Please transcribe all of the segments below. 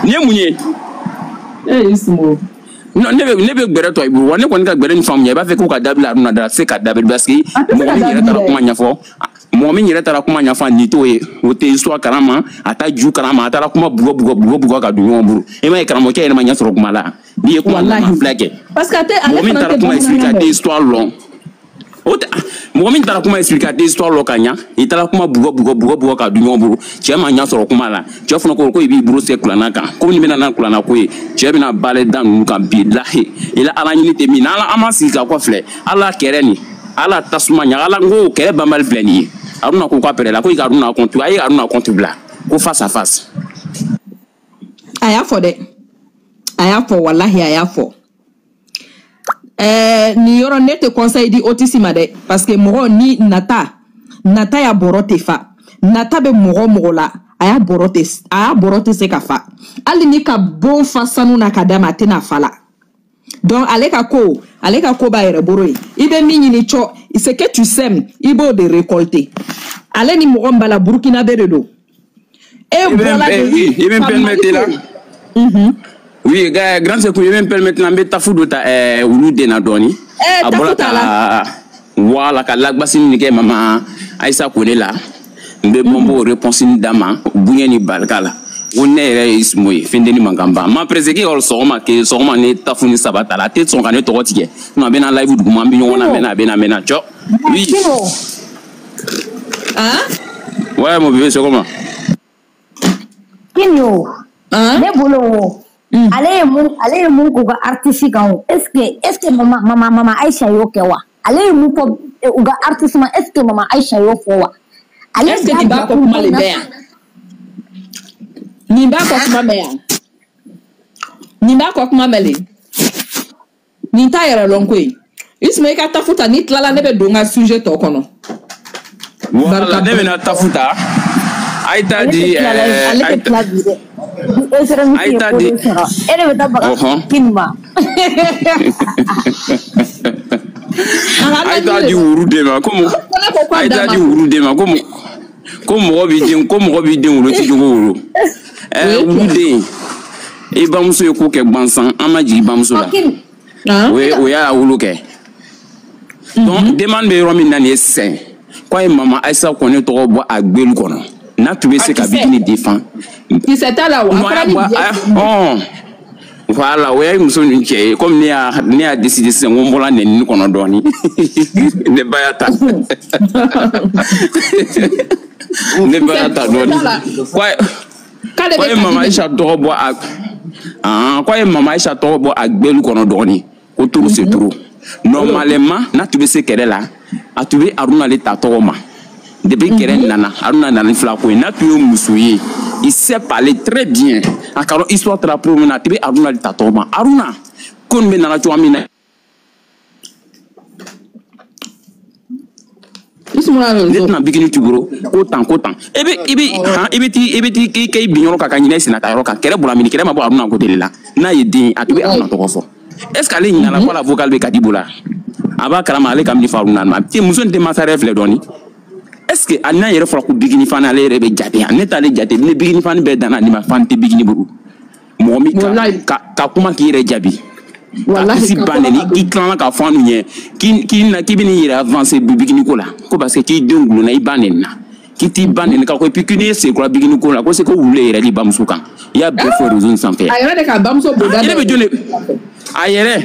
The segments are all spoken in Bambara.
Nin ye mun ye? Eh Ismo. Non, ne bɛ gbɛrɛ tɔ i bolo wa ne kɔni ka gbɛrɛ nin faamuya i b'a fɛ k'u ka dabila Haruna da se ka dabila parce que mɔgɔ min yɛrɛ taara kuma ɲɛfɔ mɔgɔ min yɛrɛ taara kuma ɲɛfɔ nin t'o ye o tɛ histoire kalama a ta ju kalama a taara kuma bugɔ bugɔ bugɔ bugɔ ka don ɲɔgɔn bolo e m'a ye karamɔgɔkɛ yɛrɛ ma ɲɛ sɔrɔ kuma la n'i ye kuma lamɛn fila kɛ parce que a tɛ ale mɔgɔ min fana taara tɛ kuma expliquer a bamanankan tɛ mɛn. histoire lɔn o tɛ mɔgɔ min taara kuma expliquer a tɛ histoire lɔn ka ɲa i taara kuma bugɔ bugɔ bugɔ bugɔ ka don ɲɔgɔn bolo cɛ ma ɲɛ sɔrɔ kuma la cɛ fana ko i b'i bolo se kuranna kan ko nin bɛna na kuranna ko ye cɛ bɛna baara da ninnu kan bilahi i la ala ɲini tɛ min na ala an ma sigi ka kɔ filɛ ala kɛrɛ nin ala tasuma ɲaga ala n ko kɛrɛ banbali filɛ nin ye Haruna ko k'a pɛrɛ la ko i ka Haruna compte a ye Haruna compte bila ko face à face. A y'a fɔ dɛ, a y'a fɔ walahi a y'a fɔ. Nin yɔrɔ ne tɛ conseil di otisi ma dɛ parce que mɔgɔ ni nata nata y'a bɔrɔ tɛ fa nata bɛ mɔgɔ mɔgɔ la a y'a bɔrɔ tɛ a y'a bɔrɔ tɛ se ka fa hali ni ka bon fa sanu na ka d'a ma a tɛna fa la donc ale ka ko b'a yɛrɛ bolo ye i bɛ min ɲini cɔ ce que tu sèmes i b'o de récolter ale ni mɔgɔ min b'a la burkinabé de don e bɔra de i bɛ n ka Mali permettre la to yen. Oui, grand secours, je vais me permettre n bɛ tafu dɔ ta wulu den na dɔɔni. A bɔra tafu t'a la. ka voilà ka lagbasi nin kɛ mama Ayisa Kone la. N bɛ bɔ n b'o réponse nin d'a ma bonya ni barika la. Ko ne yɛrɛ ye Ismo ye fɛnden mankan ba. Ma pressé k'e ka sɔgɔma ke sɔgɔma ne tafu ni saba ta la. A tɛ sɔn ka ne tɔgɔ tigɛ. Sinon a bɛ na live duguma an bɛ ɲɔgɔn na a bɛ na a bɛ na a bɛ na cɔ. Oui. Hein? Ouais mon bébé c'est comment? Kino. Hein? Ne bolo. Ale ye mun k'u ka artiste kan o est ce que mama Aïcha y'o kɛ wa ale ye mun fɔ u ka artiste ma est ce que mama Aïcha y'o fɔ wa ale est ce que nin b'a kɔ kuma le bɛ yan nin b'a kɔ kuma mɛn yan nin b'a kɔ kuma mɛn le nin t'a yɛrɛ lɔn koyi Isma i ka tafu ta n'i tilala ne bɛ don n ka sujet tɔ kɔnɔ. Voilà ne bɛna tafu ta a ye taa di ale tɛ tila bi dɛ. A ye taa di e de bɛ taa baga kini ma. A ye taa di wuru den ma ko a ye taa di wuru den ma ko mɔgɔ b'i den ko mɔgɔ b'i den wolo ti jogo wolo. Wuru den i bamuso ye ko kɛ gansan an ma jigin bamuso la. O y'a wolo kɛ. Donc demande bɛ yɔrɔ min na nin ye sisan k'a ye mama Ayisa Kone tɔgɔ bɔ a gbelu kɔnɔ. N'a tun bɛ se ka Bigini défend. Kisɛ t'a la wa? A fɔra ni biɲɛ. Voilà o ye muso ninnu cɛ ye comme ne y'a décidé sisan ko n bɔra nɛnini kɔnɔ dɔɔni. Ne ba y'a ta. Ne ba y'a ta dɔɔni. K'a ye mama Ayisa tɔgɔ bɔ a k'a ye mama Ayisa tɔgɔ bɔ a gbelu kɔnɔ dɔɔni ko trop c'est trop. Normalement n'a tun bɛ se kɛlɛ la a tun bɛ Haruna le ta tɔgɔ ma. Depuis kɛrɛ nana Haruna nana fila ko ye n'a tun ye muso ye il sait parler très bien a ka dɔn histoire taara pro min na a tun bɛ Haruna de ta tɔgɔ ma Haruna ko nin bɛ nana cogoya min na. Ne tɛna Bigini tu bolo ko tan ko tan e bɛ i bɛ han i bɛ t'i i bɛ t'i kɛ i bin yɔrɔ kan ka ɲinɛ senna ta yɔrɔ kan kɛlɛ bɔra min kɛlɛ ma bɔ Haruna côté de la n'a ye den a tun bɛ Haruna tɔgɔ fɔ est ce que ale ɲinana ko la vocal bɛ ka di bolo a b'a kalama ale ka min fɔ Haruna ma muso in tɛ masa yɛrɛ filɛ dɔɔni. Est-ce que a n'a yɛrɛ fɔra ko Bigini fana ale yɛrɛ bɛ jate yan ne t'ale jate ne Bigini fana bɛɛ danna nin ma fan tɛ Bigini bolo mɔgɔ min ka kuma k'i yɛrɛ jaabi ka kisi ba nɛni k'i tilala k'a fɔ an ɲɛ k'i bɛ n'i yɛrɛ avancer Bigini ko la ko parce que k'i den gulonna i ba nɛni na k'i t'i ba nɛni ka ko et puis k'i n'i sen kura Bigini ko la ko c'est ko wulu yɛrɛ di bamuso kan i y'a bɛɛ fɔ réseau sanfɛ. A yɛrɛ de ka bamuso boda. E bɛ jɔn de a yɛrɛ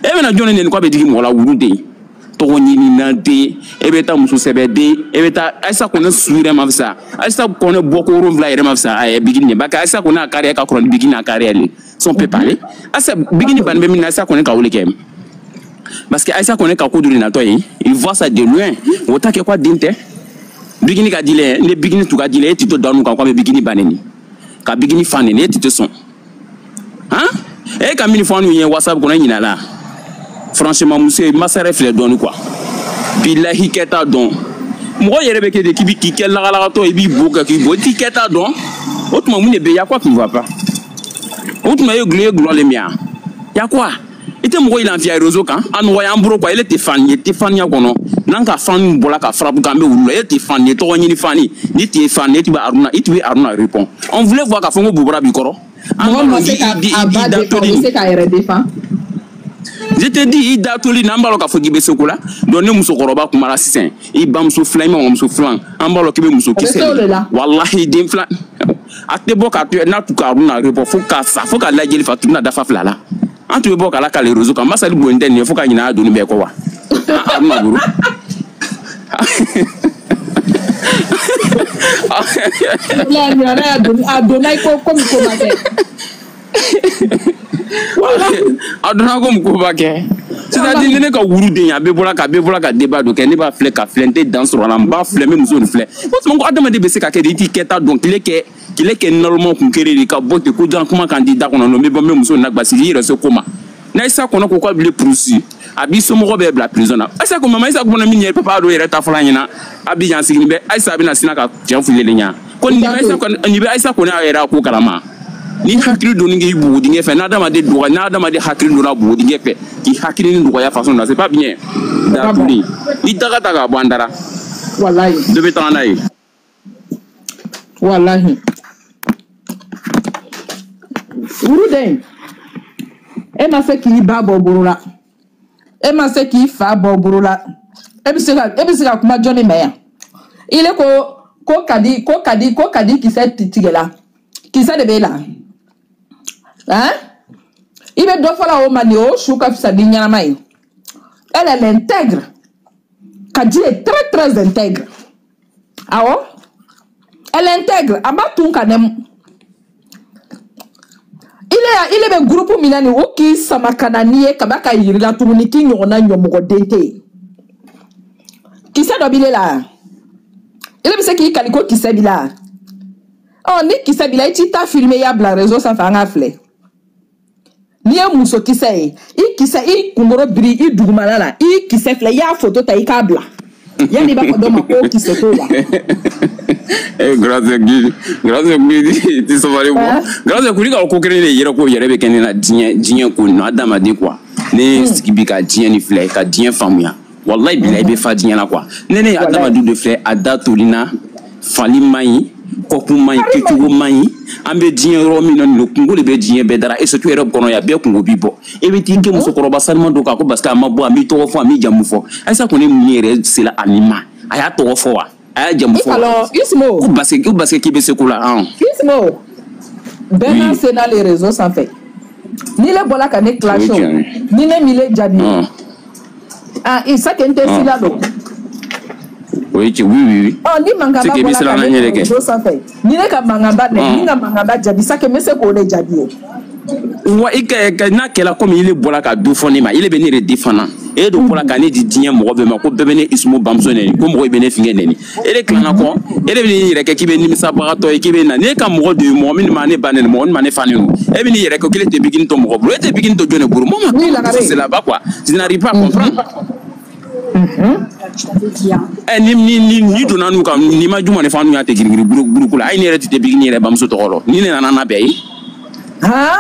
e bɛna jɔn de nɛni k'a bɛ digi mɔgɔ la wulu den. Tɔgɔ ɲinina den e bɛ taa muso sɛbɛ den e bɛ taa Ayisa Kone su yɛrɛ ma fisa Ayisa Kone bɔko 7 yɛrɛ ma fisa a Bigini ye parce que Ayisa Kone a carrière ka kɔrɔ ni Bigini a carrière le si on peut parler Ayisa Bigini banni bɛ min na Ayisa Kone ka wele kɛ parce que Ayisa Kone ka ko dɔ de natɔ ye il voit ça de loin o ta kɛ quoi den tɛ Bigini ka di lɛ ne Bigini tun ka di lɛ e tɛ to da nu kan k'a bɛ Bigini ba nɛni ka Bigini fa nɛni e tɛ sɔn han e ka min fɔ an ye WhatsApp kɔnɔ e ɲinɛ la. Franchement muso ye masa yɛrɛ filɛ dɔɔni quoi bilahi kɛta dɔn mɔgɔ yɛrɛ bɛ kɛ de k'i bi k'i kɛ lagalagatɔ i b'i bo kɛ k'i bo i t'i kɛta dɔn o tuma mun de bɛ yen y'a quoi tu ne vois pas o tuma e ye gulɔ le min yan y'a quoi i tɛ mɔgɔ lafiya réseau kan a nɔgɔya an bolo quoi ele tɛ fan ye tɛ faniya kɔnɔ n'an ka fan bɔra ka frappe kan bɛ wulu la e tɛ fan ye tɔgɔ ɲini fani ni tɛ fan ye i tɛ bɛ Haruna i tɛ bɛ Haruna répond on voulait voir k'a fɔ ko bobara b'i kɔrɔ. Mɔgɔ ma se ka a ba défend, o bɛ se k'a yɛrɛ défend. Je te dis, i datoli n'an b'a lɔn k'a fɔ k'i bɛ se ko la. Donc ne musokɔrɔba kumara sisan, i bamuso fila, i mɔgɔmuso fila, an b'a lɔn k'i bɛ muso kisɛ de. Walahi den fila a tɛ bɔ k'a to n'a tu k'a na rebɔ fo k'a sa fo k'a lajɛli fa tun bɛna dafa fila la. An tun bɛ bɔ k'a la k'ale réseau kan masali bonya tɛ nin ye fo ka ɲinɛ a donni bɛɛ kɔ wa. Haruna bolo. A donna i ko komi ko ma kɛ. A donna komi ko ba kɛ. C'est-à-dire ni ne ka wuruden a bɛ bɔra ka débat dɔ kɛ, ne b'a filɛ ka filɛ, n tɛ dan sɔrɔ a la, n b'a filɛ, n bɛ muso nin filɛ. O tuma ko adamaden bɛ se ka kɛ de, i t'i kɛta dɔn, kile kɛ naloma kun kere de ka bɔ ten ko jan kuma kan di da kɔnɔ, n bɛ bɔ n bɛ muso nagbasi i yɛrɛ se ko ma. N'a Isa kɔnɔ ko k'a b'i poursuivre, a b'i somɔgɔ bɛɛ bila prison na. Ayisa ko mama Isa ko min ye papa dɔ yɛrɛ ta fɔlɔ ɲɛna, Abidjan sigilen bɛ, Ayisa bɛna sina ka tiɲɛ f'u ye ɲa. Ko nin bɛ Ayisa kɔni a yɛrɛ ko kalama. Ni hakili donni k'i bugudingɛ fɛ, n'adamaden dɔgɔ, n'adamaden hakili donna bugudingɛ fɛ, k'i hakili ni dɔgɔya façon na, c'est pas bien. Datuli. Ni daga ta k'a bɔ an dara. Walahi. Dɔ bɛ taga n'a ye. Walahi. Wuruden, e ma se k'i ba bɔ bolo la, e ma se k'i fa bɔ bolo la, e bɛ se ka kuma jɔnni mɛ yan? Ile ko kadi ko kadi ko kadi kisɛ tigɛ la, kisɛ de b'e la, hein? I bɛ dɔ fɔla o ma nin o su ka fisa ni ɲɛnama ye. Elle est intègre. Kadi est très très intègre. Awɔ, elle est intègre. A ma tun ka nɛmu. Ile bɛ groupe min na nin o k'i sama ka na n'i ye kaba ka yiri la tuguni k'i ɲɔgɔnna ɲɔmɔgɔden tɛ yen. Kisɛ dɔ b'ile la. Ile bɛ se k'i kali ko kisɛ b'i la. Ɔ ni kisɛ b'i la, i t'i ta filmer i y'a bila réseau sanfɛ an k'a filɛ. N'i ye muso kisɛ ye, i kisɛ i kunkolo biri i dugumala la, i kisɛ filɛ i y'a photo ta i k'a bila. Yanni i b'a fɔ dɔ ma ko kisɛ t'o la. Eh, grâce Guy, ti sabali bɔ. Grâce Kuli ka ko kelen de yɛrɛ ko yɛrɛ bɛ kɛ ne la diɲɛ ko nin adamaden quoi. Ne sigi bi ka diɲɛ ni filɛ ka diɲɛ faamuya. Wallahi bilahi i bɛ fa diɲɛ la quoi. Ne ye adamaden de filɛ a da toli na, fali man ɲi, kɔkun man ɲi, kɛcogo man ɲi. An bɛ diɲɛ yɔrɔ min na nin kungo de bɛ diɲɛ bɛɛ dara et surtout yɛrɛ kɔnɔ yan bɛɛ kungo b'i bɔ. E bɛ t'i kɛ musokɔrɔba sanuman dɔ kan ko parce que a ma bɔ a m'i tɔgɔ fɔ a m'i jamu fɔ. Ayisa kɔni mun yɛrɛ sera a nin ma? A y'a tɔgɔ fɔ wa? A y'a jamu fɔ wa? Alors, Ismo. Ko parce que k'i bɛ se ko la an. Ismo. Bɛɛ n'a se n'a les réseaux sanfɛ. Ni le bɔra ka ne clash o, ni ne m'ile jaabi. Ah, isa kɛ n tɛ sila don. Oui, oui, oui. Oh, ni mankanba bɔra ka ne réseau sanfɛ. Ni ne ka mankanba nɛ, ni ka mankanba jaabi, sa kɛ n bɛ se k'o de jaabi o. Wa i ka n'a kɛla komi ile bɔra ka du fɔ ne ma, ile bɛ ne yɛrɛ défend. E de bɔra ka ne di diɲɛ mɔgɔ bɛɛ ma ko bɛɛ bɛ ne Ismo bamuso nɛni, ko mɔgɔ bɛ ne fingɛ nɛni. E de tilala kɔ, e de bɛ n'i yɛrɛ kɛ k'i bɛ nimisabagatɔ ye, k'i bɛ na. Ne ka mɔgɔ de ye mɔgɔ min ma ne ba nɛni, mɔgɔ min ma ne fa nɛni. E bɛ n'i yɛrɛ kɛ k'ile tɛ bikini to mɔgɔ bolo, e tɛ bikini to jɔn de bolo. Moi, c'est là-bas quoi. Tu n'arrives pas à comprendre. Eh, ni donna n'u kan, ni ma juma ne fa n'u y'a tɛ girigiri buruku la. Ayi, ne yɛrɛ tɛ bikini yɛrɛ bamuso tɔgɔ lɔ. Ni ne nana n'a bɛɛ ye. Han?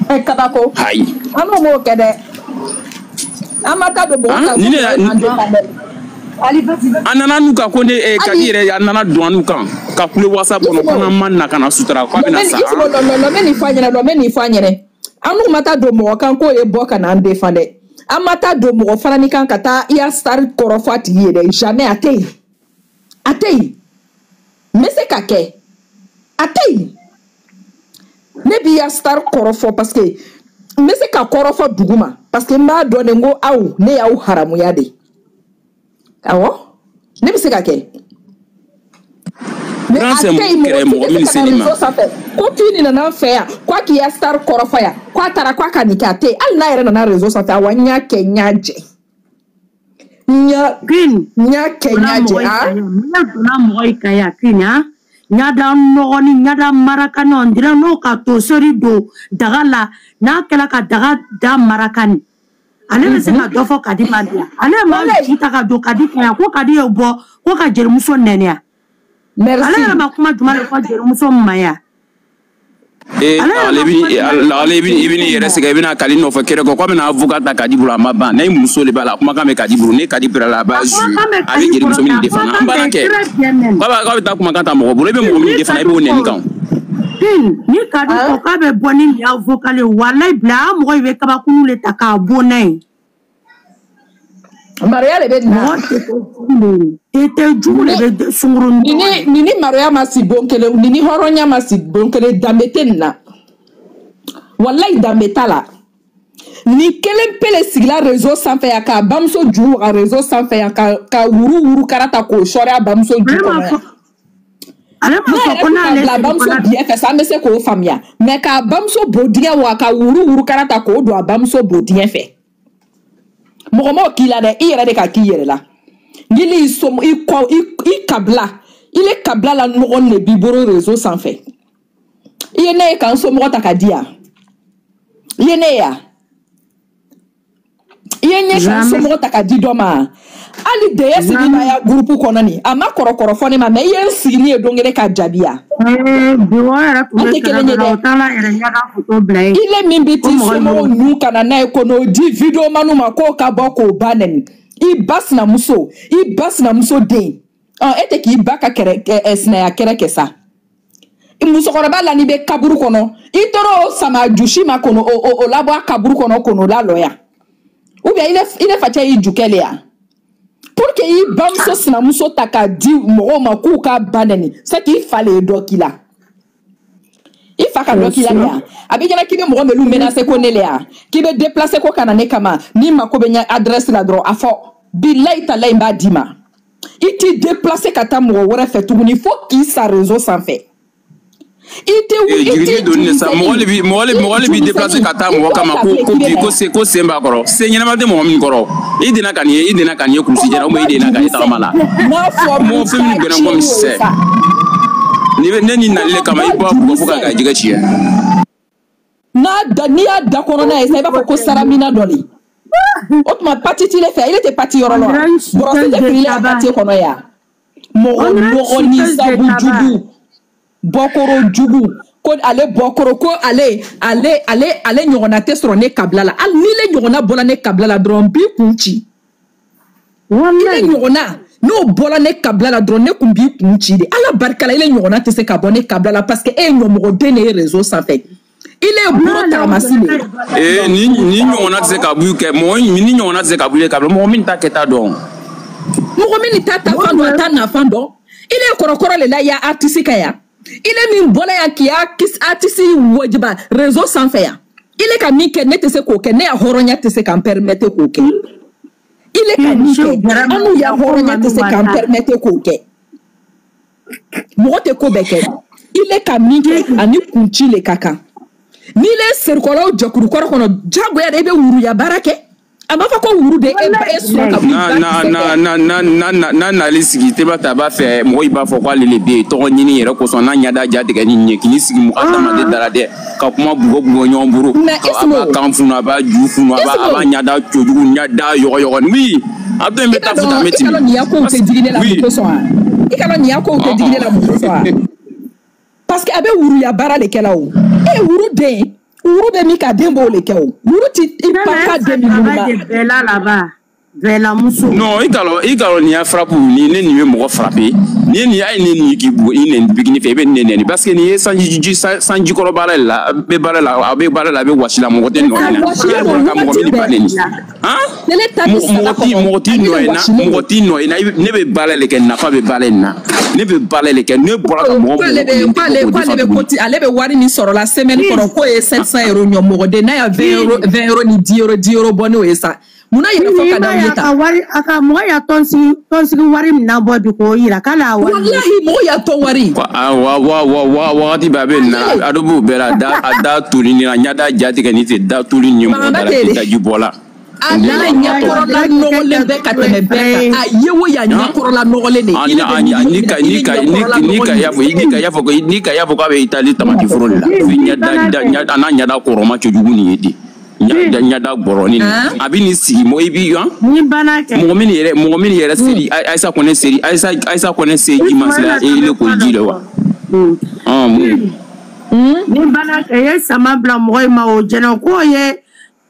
Eh, kabako. Ayi. An m'o kɛ dɛ. An ma taa don mɔgɔ kan. Ni ne a nana n'u kan ko ne Kadi yɛrɛ a nana don an n'u kan ka kule WhatsApp kɔnɔ ko n'an ma na ka na sutura k'a bɛna sa. Ismo lɔ n bɛ nin fɔ a ɲɛna, lɔ n bɛ nin fɔ a ɲɛna. An n'u ma taa don mɔgɔ kan k'o ye bɔ ka na an défend dɛ. An ma taa don mɔgɔ fana kan ka taa i y'a star kɔrɔ fɔ a tigi ye dɛ. Jamais, a tɛ yen. A tɛ yen. N bɛ se ka kɛ. A tɛ yen. Ne b'i ya star kɔrɔ fɔ parce que n bɛ se ka kɔrɔ fɔ dugu ma parce que n b'a dɔn de n ko aw ne y'aw haramuya de. Awɔ, ne bɛ se ka kɛ. Mais a tɛ yen, mɔgɔ tɛ se ka na réseau sanfɛ ko k'i nin nana an fɛ yan k'a k'i ya star kɔrɔ fɔ yan k'a taara k'a ka nin kɛ, a tɛ yen. Hali n'a yɛrɛ nana réseau sanfɛ, awɔ, n y'a kɛ n y'a jɛ. N y'a kɛ n y'a jɛ. Ah, ne donna mɔgɔ in kan yan Queen, ah. Ɲada nɔgɔni ɲada marakani, on dirait n'o ka tosori don daga la, n'a kɛla ka daga da marakani, ale bɛ se ka dɔ fɔ Kadi ma bi. Ale ma ju ta ka don Kadi kan yan ko Kadi ye bɔ ko ka jelimuso nɛni. Merci. Ale yɛrɛ ma kuma jumɛn de fɔ jelimuso ma yan? Ale i bɛ n'i yɛrɛ sɛgɛn, i bɛna Kadi nɔfɛ kɛrɛ kɔ, k'a bɛna avocat ta Kadi bolo, a ma ban. Ne muso de b'a la, kumakan bɛ Kadi bolo, ne Kadi pɛrɛ la, a b'a jouer, a bɛ jelimuso min défend, an banna kɛ. K'a bɛ taa kumakan ta mɔgɔ bolo, i bɛ mɔgɔ min défend, i b'o nɛni kan. Ni ka di ko k'a bɛ bɔ ni nin y'a vocal ye walayi bila a mɔgɔ i bɛ kabakuru le ta k'a bɔ n'a ye. Maroya le bɛ na. Mɔgɔ tɛ jugu le bɛ sunkurun. Ni maroya ma si bon kelen ni hɔrɔnya ma si bon kelen danbe tɛ nin na. Walayi danbe t'a la. Ni kelen pele sigila réseau sanfɛ yan k'a bamuso ju waga réseau sanfɛ yan ka wuru wuru karata k'o sɔri a bamuso ju kɔnɔ yan. Ale ma fɔ ko n'ale bila bamuso biɲɛ fɛ sa an bɛ se k'o faamuya mais k'a bamuso bo dingɛ wa ka wuru wuru karata k'o don a bamuso bo dingɛ fɛ. Mɔgɔ m'o k'i la dɛ, i yɛrɛ de ka k'i yɛrɛ la. Ni i som i kɔ i kabila i le kabila la nɔgɔ de b'i bolo réseau sanfɛ. I ye ne ye k'an somɔgɔ ta ka di yan. I ye ne ye yan. I ye ɲɛ k'an somɔgɔ ta ka di dɔ ma. Hali dɛyɛ sigi b'a ya groupe kɔnɔ nin a ma kɔrɔkɔrɔ fɔ ne ma mais i ye n sigi ni ye don kelen ka jaabi yan. Bi o yɛrɛ tun bɛ kɛlɛ dɔ la o taara yɛrɛ ɲaga foto bila yen. I le min bɛ t'i somɔgɔw nu ka na n'a ye ko n'o di vidéo manu ma k'o ka bɔ k'o ba nɛni i ba sinamuso i ba sinamuso den ɔ e tɛ k'i ba ka kɛrɛ sinaya kɛrɛ kɛ sa. Musokɔrɔba la n'i bɛ kaburu kɔnɔ i taara o sama jusi ma k'o o labɔ a kaburu kɔnɔ k'o lalɔ yan ou bien i le facɛ y'i ju kɛlen yan. Pour que i bamuso sinamuso ta k'a di mɔgɔw ma k'u ka ba nɛni c'est k'i fa le ye dɔ k'i la. I fa ka dɔ k'i la yan a b'i ɲɛna k'i bɛ mɔgɔ minnu menacer ko ne le yan k'i bɛ déplacer ko ka na ne kama n'i mako bɛ ɲɛ adresse la dɔrɔn a fɔ bilayi talayi n b'a d'i ma. I t'i déplacer ka taa mɔgɔ wɛrɛ fɛ tuguni fo k'i sa réseau sanfɛ. I tɛ wuli i tɛ jigin sa mɔgɔ le b'i déplacer ka taa mɔgɔ kama ko sen b'a kɔrɔ sen ɲɛnama tɛ mɔgɔ min kɔrɔ i donna ka nin ye i donna ka nin ye kulusi jɛra ou bien i donna ka ye tagama la mɔgɔ fɛn min gbɛnna komi sɛ ne ni nali le kama i b'a bugɔ fo k'a jɛgɛ tiɲɛ. N'i y'a da kɔnɔna ye sa i b'a fɔ ko saramina dɔ le o tuma pati t'i le fɛ ile tɛ pati yɔrɔ la bɔrɔsi tɛ fili la pati kɔnɔ yan mɔgɔ nɔgɔ ni sabu jugu. Bɔkoro jugu ko ale bɔkoro ko ale ale ale ale ɲɔgɔnna tɛ sɔrɔ ne kabila la hali ni le ɲɔgɔnna bɔra ne kabila la dɔrɔn n b'i kun ci. Ile ɲɔgɔnna n'o bɔra ne kabila la dɔrɔn ne kun b'i kun ci de ala barika la ile ɲɔgɔnna tɛ se ka bɔ ne kabila la parce que e ye ɲɔmɔgɔden de ye réseau sanfɛ ile ye bolo tagamasi de ye. Ee ni ɲɔgɔnna tɛ se ka bɔ kɛ mɔgɔ ni ɲɔgɔnna tɛ se ka bɔ kabila mɔgɔ min ta kɛta dɔn. Mɔgɔ min ta ta fan dɔn a ta nafan dɔn ile ye kɔrɔkɔrɔ le la ya artiste ka yan. Ile min bɔra yan k'i artiste wajiba réseau sanfɛ yan ile ka min kɛ ne tɛ se k'o kɛ ne ya hɔrɔnya tɛ se k'an permettre k'o kɛ ile ka min kɛ an n'u ya hɔrɔnya tɛ se k'an permettre k'o kɛ mɔgɔ tɛ ko bɛɛ kɛ ile ka min kɛ ani kunci le ka kan n'i le serikɔlaw jɛkurukɔrɔ kɔnɔ jagoya de i bɛ wuruya baara kɛ. A b'a fɔ ko wuru de e sɔrɔ ka na nali sigi teba ta b'a fɛ mɔgɔ i b'a fɔ k'ale le bɛ yen tɔgɔ ɲini yɛrɛ kosɔn n'a ɲɛda ja tigɛ ni ɲɛ k'i sigi mɔgɔ adamaden da la dɛ ka kuma bugɔ bugɔ ɲɔgɔn bolo a b'a kan funu a b'a ju funu a b'a ɲɛda cojugu ɲɛda yɔgɔyɔgɔ oui a dɔ in bɛ taa futa mɛ timi. I ka dɔn nin ya kow tɛ digi ne la mun kosɔn wa i ka dɔn nin ya kow tɛ digi ne la mun kosɔn wa parce que a bɛ wuruya baara de kɛ la o e wuru den. Wuru bɛ min ka den b'o le kɛ o wuru ti i papa den min ma. Bɛla là-bas bɛla muso. Non i ka lɔ nin y'a frappe ni ne nin bɛ mɔgɔ frappe ni nin y'a ye ne nin k'i bugɔ i nɛni bigini fɛ i bɛ ne nɛni parce que nin ye sanji kɔrɔ baara de la a bɛ baara la a bɛ baara la a bɛ wasi la mɔgɔ tɛ nɔ in na i yɛrɛ bɔra ka mɔgɔ min ba nɛni han mɔgɔ t'i nɔ in na mɔgɔ t'i nɔ in na ne bɛ baara de kɛ nafa bɛ baara in na ne bɛ baara de kɛ ne bɔra ka mɔgɔ mɔgɔ ale bɛ wari min sɔrɔ la semaine kɔnɔ k'o ye 700 euros ɲɔmɔgɔden n'a y'a 20 euros ni 10 euros 10 euros bɔ n'o ye sa. Munna yɛrɛ fɔ ka d'aw ye tan. A ka mɔgɔ y'a tɔnsigi wari min na bɔ bi k'o yira k'ale y'a wari. Walahi mɔgɔ y'a tɔn wari. Wa wagati bɛɛ a bɛ na a dɔ b'o bɛɛ la a da toli ni a ɲɛda ja tigɛ ni tɛ da toli ni mɔgɔ da la tɛ daji bɔ la. A n'a ɲɛkɔrɔla nɔgɔlen bɛ ka tɛmɛ bɛɛ kan a ye o y'a ɲɛkɔrɔla nɔgɔlen de. Ni ka y'a fɔ k'a bɛ Itali tamati foro de la a n'a ɲɛda kɔrɔma cɛjugu nin ye ten. Ɲada gbɔrɔnin a bɛ nin sigi mɔgɔ i b'i yan mɔgɔ min yɛrɛ seri Ayisa Kɔnɛ seri Ayisa Kɔnɛ se ji ma sera e le k'o ji la wa. Ni bana kɛ ye sama bila mɔgɔ in ma o jɛnɛ k'o ye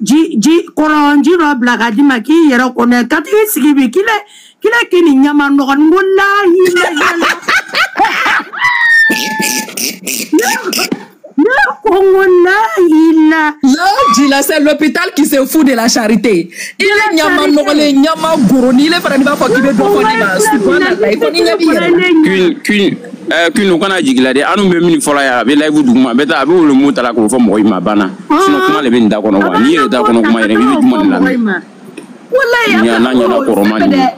ji kɔrɔnji dɔ bila ka d'i ma k'i yɛrɛ kɔnɔ ka t'i sigi bi k'i k'i ni ɲama nɔgɔ n ko layi. Ne ko n ko la ila. Là, c'est l'hôpital qui se fout de la charité. Il est nyama nɔgɔlen, nyama goroni, il est fana b'a fɔ k'i bɛ dɔ fɔ ne ma. Subhanallah, ko ni ɲɛ b'i yɛrɛ la. Kun kana jigin la dɛ, an bɛ min fɔla yan, a bɛ live duguma, a bɛ taa, a bɛ wolo mun ta la k'o fɔ mɔgɔ in ma banna. Sinon kuma de bɛ nin da kɔnɔ wa, n'i yɛrɛ da kɔnɔ kuma yɛrɛ, i bɛ jumɛn de lamɛn? Wallahi, a Ɲa n'a ɲɛna kɔrɔma ka nin. dɛ.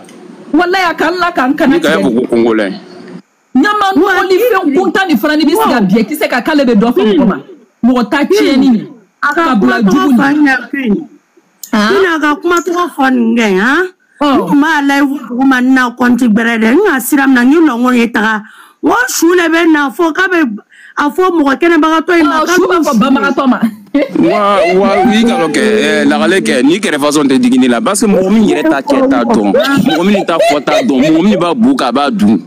Wallahi, a k'an la k'an kana Ni ka tigɛ. fɔ ko congolais. Ɲama nɔgɔli fɛn kuntan nin fana ni bɛ sigi a biɲɛ kisɛ kan k'ale bɛ dɔ fɔ mɔgɔ ma. Mɔgɔ ta tiɲɛni nin. A ka Kabila kuma tɔgɔ jugu fɔ nin. n ɲɛ Queen. Queen a ka kuma tɔgɔ fɔ nin kɛ han. N tun b'a live duguma n na kɔnti gbɛrɛ dɛ, n ka sira min na n ye lɔngɔ ye taga. N ko su de bɛ na fɔ k'a bɛ a fɔ mɔgɔ kɛnɛbagatɔ in ma Ɔ k'a su b'a b'u fɔ su de. banbagatɔ ma. Wa i ka dɔn kɛ lagale kɛ ni kɛrɛ façon tɛ digi ne la parce que mɔgɔ min yɛrɛ ta cɛ t'a dɔn, mɔgɔ min ta fɔ t'a dɔn, mɔgɔ min b'a bu k'a b'a dun,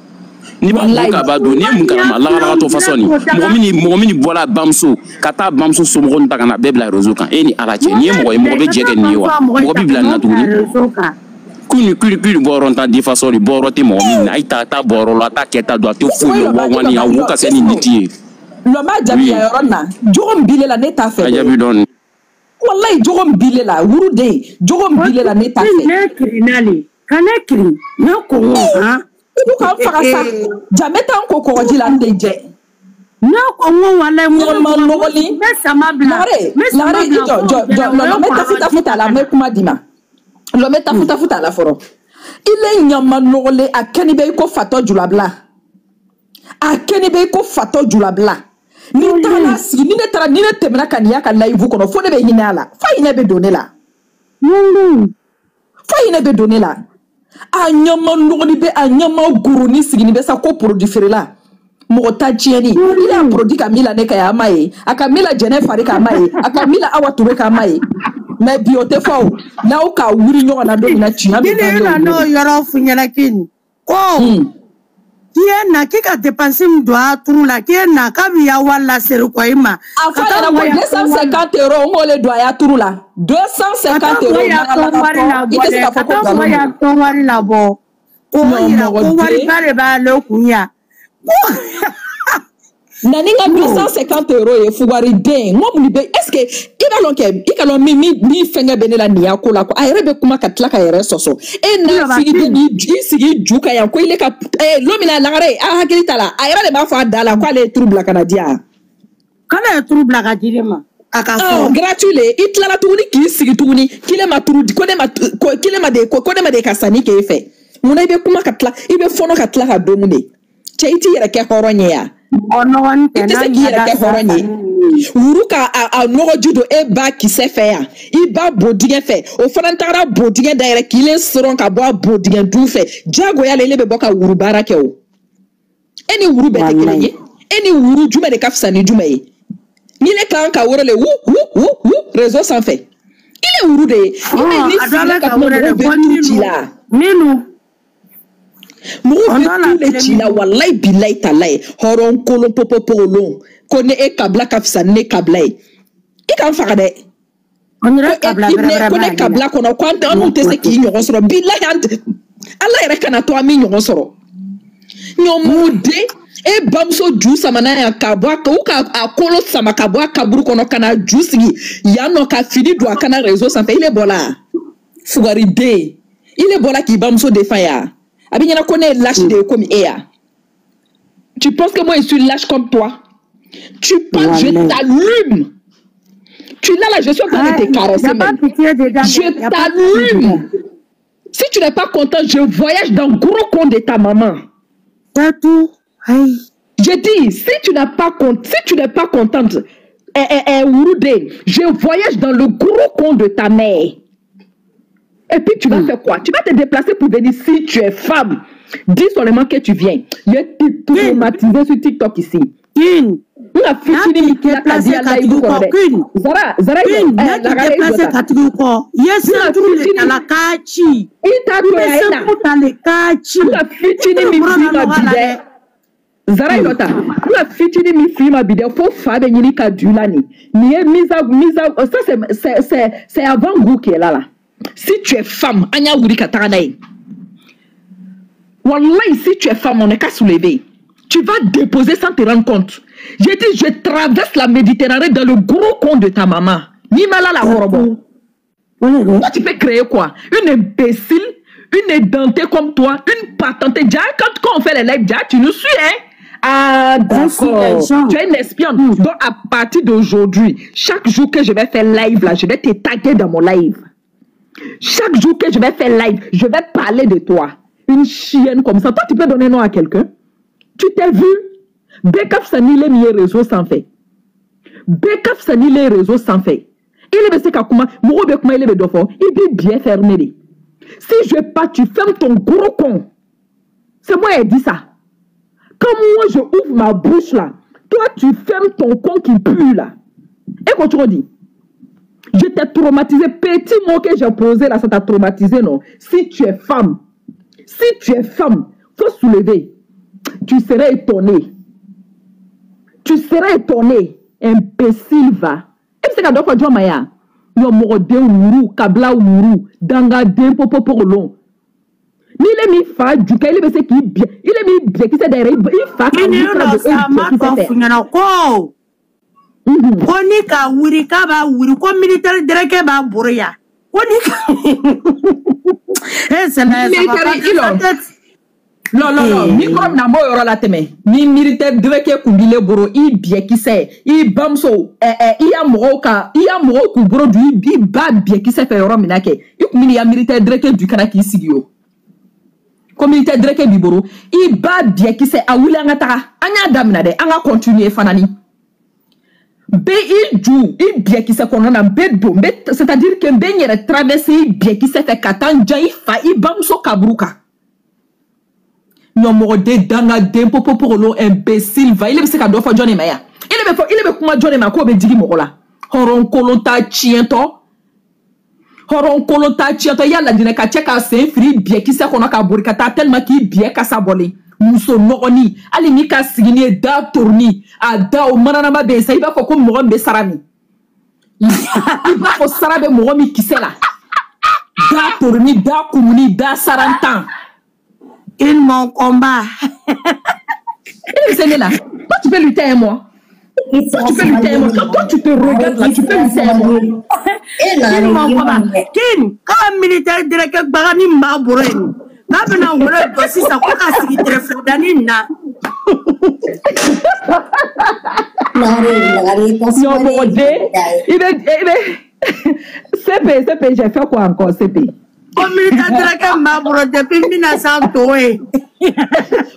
n'i b'a bu Wallahi. k'a b'a dun, n'i ye mun kalama lagalagatɔ façon nin, mɔgɔ min bɔra a bamuso ka taa bamuso somɔgɔw nin ta ka na bɛɛ bila réseau kan, e ni Ala cɛ, n'i ye mɔgɔ ye mɔgɔ bɛ jɛ kɛ nin ye wa, mɔgɔ b'i bila nin na tuguni. K'u ni bɔyɔrɔ ta di façon nin, bɔyɔrɔ tɛ mɔgɔ min na, a ye taa taa bɔyɔrɔ la, a t'a kɛ ta dɔn, a tɛ foyi dɔn, wa wani a wo ka se ni nin ti ye. Lɔ m'a jaabi Oui. yan yɔrɔ nin na. Jogo min b'i la ne t'a fɛ A dɛ. jaabi dɔɔni. Wallahi, jogo min b'i la wuruden, jogo min b'i la ne t'a fɛ. Ne kirinna le ka ne kirin ne ko n ko han. I b'u k'an faga sa. Ja n bɛ taa n ko kɔgɔji la n tɛ jɛ. Ne ko n ko walayi n ko Ɲama nɔgɔli. n bɛ sama bila Lagare, n bɛ sama lagare, i bila jɔ fo jɔ jɔ jɛnɛ o lɔ ye n bɛ tafu kɔlɔlɔ tafu t'a la, n bɛ kuma d'i ma. Lɔ n bɛ tafu tafu t'a la fɔlɔ. I le ɲama nɔgɔlen, a kɛni bɛ i ko fatɔ julabila. A kɛni bɛ i ko fatɔ julabila. N'i tagala sigi, ni ne taara, ni ne tɛmɛna ka nin y'a ka live kɔnɔ, fo ne bɛ hinɛ a la. Fo hinɛ bɛ don ne la. Fo hinɛ bɛ don ne la. A ɲama nɔgɔli bɛ, a ɲama goroni sigini bɛ sa ko produit feerela. Mɔgɔ ta tiɲɛni. I y'a produit ka min la ne kan yan, an m'a ye. A ka min la Jɛnɛ fari kan, an m'a ye. A ka min la Awa Ture kan, an m'a ye. Mais bi o tɛ fɔ o. N'aw k'a wuri ɲɔgɔn na don min na, tiɲɛ bɛ Ni ne bange na o n'o don. yɔrɔ f'u ɲɛna Queen ko k'i ye na k'i ka dépense min don a turu la k'i ye na k'a b'i ya wari laseri kɔ i ma. A Ka fɔ a taa ɲɛna mɔgɔ ko ya tɔn wari 250 euros n k'o le don a ya turu la. ka 250 taa mɔgɔ euros ya tɔn wari lagalagatɔ. I labɔ tɛ se dɛ k'a ka fɔ ko taa mɔgɔ nkalon ya don. tɔn wari labɔ k'o yira ko Ɲɔmɔgɔden. wariba de b'ale kun yan. Na ni n ka 250 euros ye fugariden, n ko mun de bɛ, est ce que i b'a lɔn kɛ, i ka lɔn min min min fɛnkɛ bɛ ne la nin y'a ko la ko a yɛrɛ bɛ kuma ka tila ka yɛrɛ sɔsɔ. E n'a sigi i sigi ju kan yan ko ile ka lon min na lagare a hakili t'a la, a yɛrɛ de b'a fɔ a da la k'ale ye turu bila ka na di yan. K'ale ye turu bila ka di ne ma a ka Ɔ fɔ. gratuit le, i tilala tuguni k'i sigi tuguni k'ile ma turu di, ko ne ma ko k'ile ma de ko ko ne ma de ka sanni k'e fɛ. Munna i bɛ kuma ka tila, i bɛ fɔnɔ ka tila ka don mun de? Cɛ, i t'i yɛrɛ kɛ hɔrɔn ye yan. Mɔgɔ nɔgɔnin I tɛ tɛ n'a se k'i yɛrɛ ɲɛda kɛ hɔrɔn ye. sanni. Wuru ka a nɔgɔji don e ba kisɛ fɛ yan, i ba bodingɛ fɛ, o fana tagara bodingɛ dayɛlɛ k'i le sɔrɔ ka bɔ a bodingɛ dun fɛ. Diyagoya la ile bɛ bɔ ka wuru baara kɛ o. E ni wuru bɛɛ tɛ kelen ye. E ni wuru jumɛn de ka fisa ni jumɛn ye? Ni ne kan ka woro le wu wu wu wu réseau sanfɛ, i le wuru de ye. I bɛ ni A dɔ sigila bɛ ka ka kuma, wele mɔgɔw de bɛ ko tu ci minnu la. minnu Mɔgɔw o bɛ dɔ la tu le ci la, walayi bilayi talayi, hɔrɔn kolon popopolon ko ne e kabila ka fisa ni ne kabila ye. I k'an faga dɛ. On Ko dirait e kabila i bɛrɛ ne bɛrɛ ko ne b'ale la. kabila kɔnɔ ko an tɛ an n'u tɛ se k'i ɲɔgɔn sɔrɔ, bilayi an tɛ, Ala yɛrɛ kana to an b'i ɲɔgɔn sɔrɔ. Ɲɔmɔgɔden, e bamuso ju samana yan ka bɔ a u ka a kolo sama ka bɔ a kaburu kɔnɔ ka na ju sigi yan nɔ ka fini don a kana réseau sanfɛ, ile bɔla fugariden, ile bɔla k'i bamuso défend yan. A bɛ ɲɛna ko ne ye lâche de ye komi e ya. Tu penses que moi je suis lâche comme toi? Tu penses, je Wallahi. t'allume. Tu l'as là, je suis en train de te Y caresser a pas même. pitié dedans. Je Y a pas pitié dedans. t'allume. Si tu n'es pas content, je voyage dans le gros compte de ta maman. C'est tout. Aïe. Je dis, si tu n'as pas si tu n'es pas contente, Wouroudé, je voyage dans le gros compte de ta mère. Et puis tu vas faire quoi? Tu vas te déplacer pour venir si tu es femme. Dis seulement que tu viens. Je t'ai traumatisé sur TikTok ici. Une. Nga fitini N'a mi k'i kila ka déplacer di ka ala tugu ibu kɔ kɔrɔ dɛ. Queen. Zara, Zara Queen, n'a k'i déplacer ka tugu kɔ. I ye ceinture le fitini ta la k'a ci. I t'a I to bɛ yan e na. ceinture ta le k'a ci. Nga I fitini tɛ min bolo f'i la ma nɔgɔ bi la dɛ. dɛ. Zara Yota, nga fitini min f'i ma bi dɛ, fo fa bɛ ɲini ka du la nin. Nin ye mise à mise à ça c'est avant-goût qui est là là. Si tu es femme, an y'a wuli ka taga n'a ye. Wallahi, si tu es femme, on n'est qu'à soulever. Tu vas déposer sans te rendre compte. J'ai dit, je traverse la Méditerranée dans le gros con de ta maman. Ni mal à la horobo. Toi, tu peux créer quoi? Une imbécile, une édentée comme toi, une patentée. Déjà, quand on fait les lives, déjà, tu nous suis, hein? Ah, d'accord. Tu es une espionne. Donc, à partir d'aujourd'hui, chaque jour que je vais faire live, là, je vais te taguer dans mon live. Chaque jour que je vais faire live, je vais parler de toi. Une chienne comme ça. Toi, tu peux donner nom à quelqu'un. Tu t'es vu? Bekaf Sani, les réseaux sans fait. Bekaf Sani, les réseaux sans fait. Il est kakuma, il est il est bien fermé. Si je pars, tu fermes ton gros con. C'est moi qui ai dit ça. Quand moi je ouvre ma bouche là, toi tu fermes ton con qui pue là. Et quand tu redis, je t'ai traumatisé. Petit mot que j'ai posé là, ça t'a traumatisé, non? Si tu es femme, faut soulever. Tu serais étonné. Tu serais étonné. Imbécile va. Et c'est quand on fait Maya. Yo morde wuru, kabla wuru, danga den popo porolon. Ni le mi fa juka, il est qui bien, il est mi bien qui c'est derrière, il fa. Ni lo sa ma ko funyana ko. Ko ni ka wuri ka ba wuri ko militaire dereke ba boroya. Ko ni ka. Eh c'est la Non, non, non. Micro na mo yoro la teme. Ni militaire dreke kumbile boro i bien qui c'est. I bamso i ya moro ka i ya moro ku boro du i ba bien qui c'est fait yoro minake. I kumini ya militaire dreke du kana ki sigio. Ko militaire dreke bi boro i ba bien qui c'est a wuli anga taga. Anya damina de anga continuer fanani. B i ju i bien qui c'est kono na be do be c'est-à-dire que be nyere traverser bien qui c'est fait katan ja i fa i bamso kabruka. Nyomode danga den popo porolo imbécile va il est se ka do fo Johnny Maya il est kuma Johnny ma ko be digi moko la horon kolonta tiento ya la dine ka cheka sen free bien ki se kono ka bori ka ta tellement ki bien ka sa bolé muso nogoni ali ni ka sigini da tourni a da o manana ma be sa il va fo ko mo be sarami il va fo sarabe mo mi kisela da tourni da kumuni da sarantan. Il mon combat. Il est là. Toi, tu peux lutter à moi. Toi, tu peux lutter à moi. Quand toi, tu te regardes là, tu peux lutter à moi. Il mon combat. Kin, quand militaire direct barani m'a bourré. N'a wolo dosi sa ko ka sigi telefone na. Non, mon Dieu. Il est CP, j'ai fait quoi encore, CP? Ko militaire direct m'a bourré depuis 1903.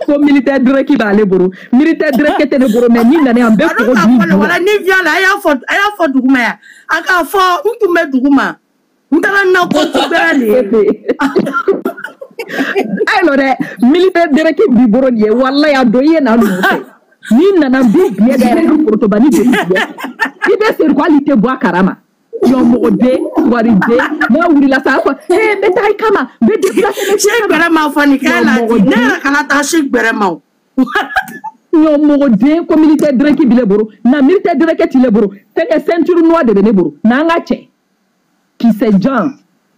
Ko militaire direct ba ale boro. Militaire direct tɛ ne boro mais ni nana an bɛ ko di. Wala ni via la a y'a fɔ duguma ya. A k'a fɔ n tun bɛ duguma. N taara na ko bɛɛ le. Ayi dɛ militaire direct bi boro nin ye walayi a don i ye na nɔfɛ. Ni nana bi biɲɛ da yɛrɛ ni forotobani de bi. I bɛ seri ko hali i tɛ bɔ a karama. Nyɔmɔgɔden wariden n'a wulila sa a fɔ ee n bɛ taa i kama n bɛ déplacer n bɛ Si gbɛrɛ ma fɔ nin kɛ la di ne yɛrɛ kana taa si gbɛrɛ ma o. Nyɔmɔgɔden ko militaire direct bi ne bolo na militaire direct ti ne bolo fɛnkɛ ceinture noire de bɛ ne bolo n'an ka cɛ kisɛ jan